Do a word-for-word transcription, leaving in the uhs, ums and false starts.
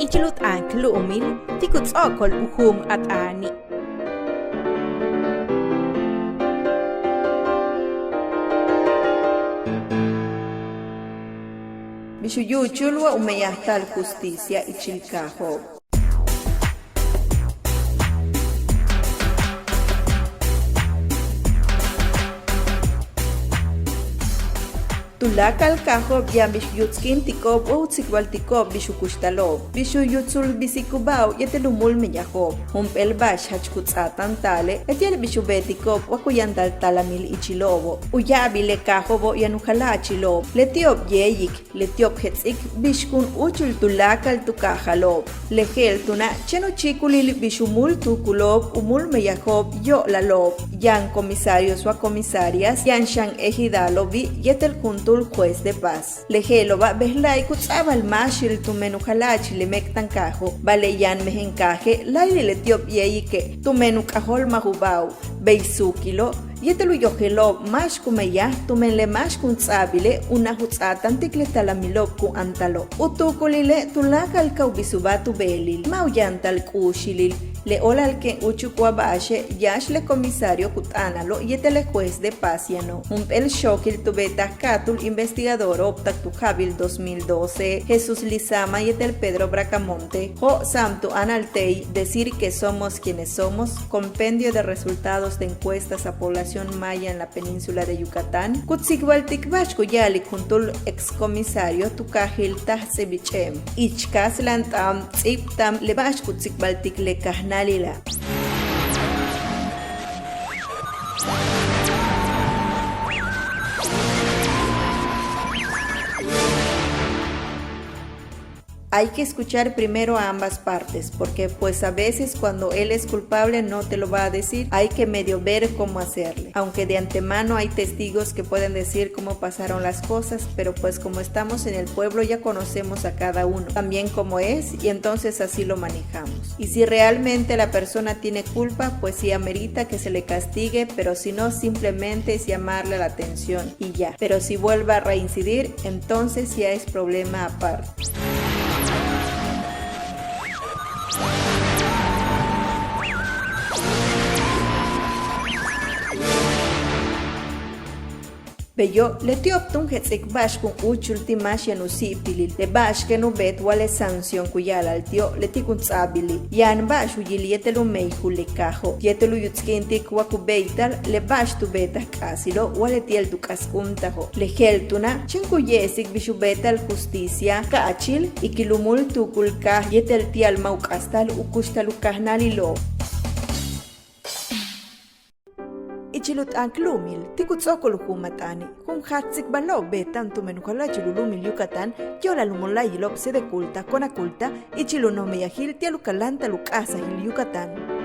Ichil u t'aan k lu'umil ti' ku ts'o'okol u juum a t'aani'. Bix u yúuchul wa u meyajtal justicia ichil kaajo'ob. Tuláakal kaajo'ob yaan bix u yutskintiko'ob wa u tsikbaltiko'ob bix u kuxtalo'ob, bix u yutsul bisik u ba'o'ob yéetel u múul meyajo'ob. Jump'éel ba'ax jach ku ts'aatáanta'ale' leti'e' bix u beetiko'ob wa ku yantal talamil ichilo'obo'. U ya'abil le kaajo'obo' yaan u jala'achilo'ob, leti'ob yéeyik, leti'ob jets'ik bix kun úuchul tuláakal tu kaajalo'ob. Le je'el túuna' chéen u chíikulil bix u múul tuukulo'ob u múul meyajo'ob yo'olalo'ob. Yaan comisarios wa comisarias, yaan xan ejidalo'obi' yéetel juntúul juez de paz. Le je'elo'oba' bejla'e' ku ts'a'abal máaxil tumen u jala'achil le méek'tankaajo', ba'ale' yaan mejen kaaje' láayli' leti'ob yéeyike' tumen u k'ajóolmaj u ba'o'ob, bey suukilo' yéetel u yojelo'ob máax ku meyaj tumen le máax kun ts'a'abile' unaj u ts'aatáantik le talamilo'ob ku antalo'. U tuukulile' tuláakal ka u bisubáa tu beelil, ma' u yantal k'uuxilil. Le óolal kéen úuchuk wa ba'axe' yáax le comisario ku t'a'analo' yéetel le juez de paz yano'. Jump'éel xookil tu beetaj ka'atúul investigadoro'ob tak tu ja'abil dos mil doce, Jesús Lizama yéetel Pedro Bracamonte, jo' sa'am tu áanal tey Decir que somos quienes somos, Compendio de Resultados de Encuestas a Población Maya en la Península de Yucatán, ku tsikbaltik ba'ax ku ya'alik juntúul ex comisario tu kaajil Taj Ts'ib Ch'éem. Ich kastlan t'aan ts'íibtam le ba'ax ku tsikbaltik le kajnáalila'. Hay que escuchar primero a ambas partes, porque pues a veces cuando él es culpable no te lo va a decir, hay que medio ver cómo hacerle. Aunque de antemano hay testigos que pueden decir cómo pasaron las cosas, pero pues como estamos en el pueblo ya conocemos a cada uno, también cómo es, y entonces así lo manejamos. Y si realmente la persona tiene culpa, pues sí amerita que se le castigue, pero si no, simplemente es llamarle la atención y ya. Pero si vuelve a reincidir, entonces ya es problema aparte. Beyo', leti'ob túun jets'ik ba'ax kun úuchul ti' máax yaan u si'ipilil, le ba'ax kéen u beet wa le sanción ku ya'ala'al ti'o', leti' kun ts'a'abili'. Yaan ba'ax u yil yéetel u meyjul le kaajo', yéetel u yutskintike' wa ku béeytal le ba'ax tu beetaj k'aasilo' wa leti'e' tu k'askúuntajo'. Le je'el túuna' chéen ku ye'esik bix u beeta'al justicia ka'achil ikil u múul tuukul kaaj yéetel ti'al ma' u k'astal u kuxtal u kajnáalilo'ob. Ichil u t'aan k lu'umil ti' ku ts'o'okol u juum a t'aani', jun jaaj tsikbalo'ob beeta'an tumen u jala'achil u lu'umil Yucatán yo'olal u mola'ayilo'ob SEDECULTA, CONACULTA, ichil u noj meyajil ti'al u kaláanta'al u k'a'ajsajil Yucatán.